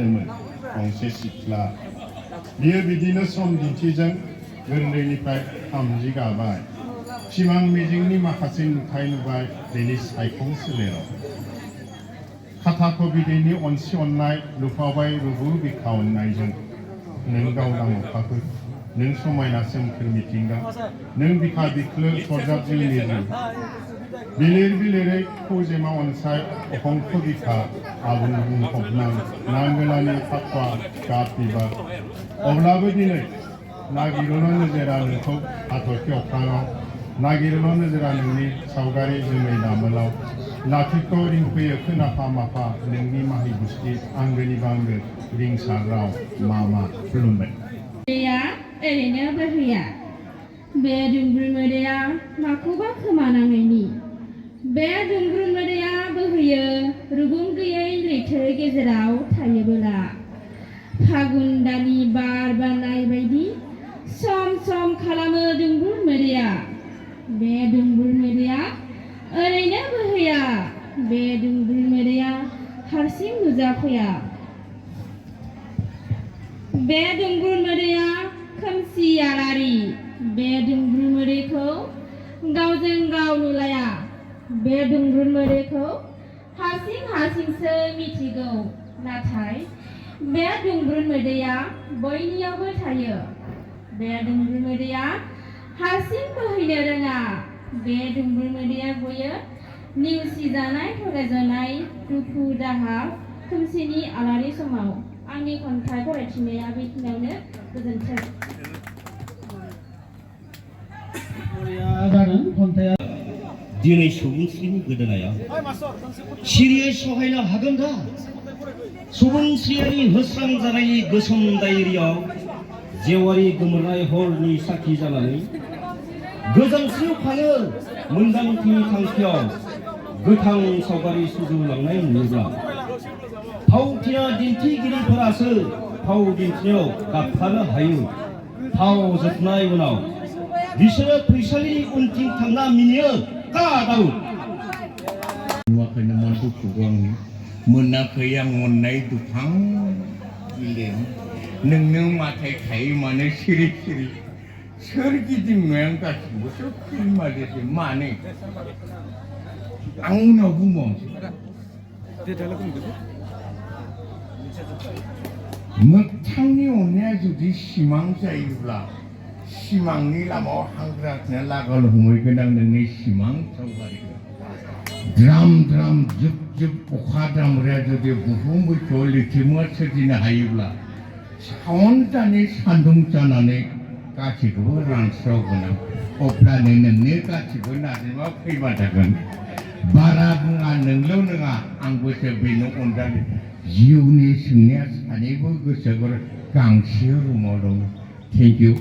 जादोंमोन गंसे सिथ्ला बियो बिदिनो सम दिन्थिजों गोरलैनिफ्राय 30 गाबाय सिमां मिजिंनि माखासे नुथाय नुबाय बेनि सायखं सोलेराव खाथाखौ बिदैनि अनसि अननाय लुफावबाय रुबु बिखा अननायजों नों गावदां अखाफोर नों समायना सोमखोर मिथिंगा नों बिखा बिख्लो सरजाब जिउनि जिउ बिलिर बिलिरै खौजेमा अनसाय अखंख बिखा आबुं बुंफबनां नांगोलानि फाखुवा गाब बिबार अब्लाबो दिनै नागिरोल' नोजोरा नोंखौ हाथरखि अख्राङाव नागिरोल' नोजोरा नोंनि सावगारि जोमै दामोलाव लाथिख' रिंफैयो खोनाफा माफा नोंनि माहि गुस्थि आंगोनि बांगो रिंसार राव मा खुलुमबाय। दैया ओरैनो बोहैया बे दुंब्रुद मोदैया माखौबा खोमानाङैनि बे दुंब्रुद मोदैया बोहैयो रुगुं गैयै लैथो गेजेराव थायोबोला फागुन दाननि बार बारनाय बायदि सम सम खालामो दुंब्रुद मोदैया बे दुंब्रुद मोदैया ओरैनो बोहैया बे दुंब्रुद मोदैया हारसिं नुजाफैया बे दुंब्रुद मोदैया खोमसि आलारि बे दुंब्रुद मोदैखौ गावजों गाव नुलाया बे दुंब्रुद मोदैखौ हारसिंसो मिथिगौ नाथाय बे दुंब्रुद मोदैया बयनियावबो थायो बे दुंब्रुद मोदैया हारसिं बोहैनो रोङा बे दुंब्रुद मोदैया गयो नेवसिजानाय थगायजानाय दुखु दाहा खोमसिनि आलारि समाव आंनि खन्थाइ फरायथिनाया बेखिनियावनो गोजोन्थों। दिनै सुबुंस्रिनि गोदोनायाव सिरियै सहायनो हागोन दा सुबुंस्रियारि होस्रां जानायनि गोसोम दायरियाव जेवारि गोमोरनाय हरनि साखि जानानै गोजांस्रियाव खाङो मोन्दांथिनि थांखियाव गोथां सावगारि सुजुलांनाय नुयोब्ला फावथिना दिन्थिगिरिफोरासो फाव दिन्थिनायाव गाबफानो हायो फाव जोबनाय उनाव बिसोरो फैसालिनि उनथिं थांना मिनियो का दाउद नुवाखैनो मनखौ खुगांनि मोनाखै आं अननाय दुफां बिलेम नोंनो माथाय थायो मानो सिरि सिरि सोरगिदिंनो आं गासिबो सोब खैमादेसो मानो आं उनाव बुंबावनोसै मोगथांनि अननाया जुदि सिमां जायोब्ला सिमांनि लामायाव हांग्राखौनो लागाल हमहैगोन आं नोंनि सिमां सावगारिखौ द्राम द्राम जुब जुब अखा दामब्राया जुदि बुहुम बैखौ लैथोमा सोरजिनो हायोब्ला सावन दानि सान्दुं जानानै गासैखौबो रानस्रावगोन आं अब्लानो नोंनि गासैबो नाजानायाव फैबा थागोन बारा बुङा नोंल' नङा आंबोसो बेनो अनजालि जिउनि सोंनाया सानैबो गोसोआव गांसे रुमाव दं थेंक इउ।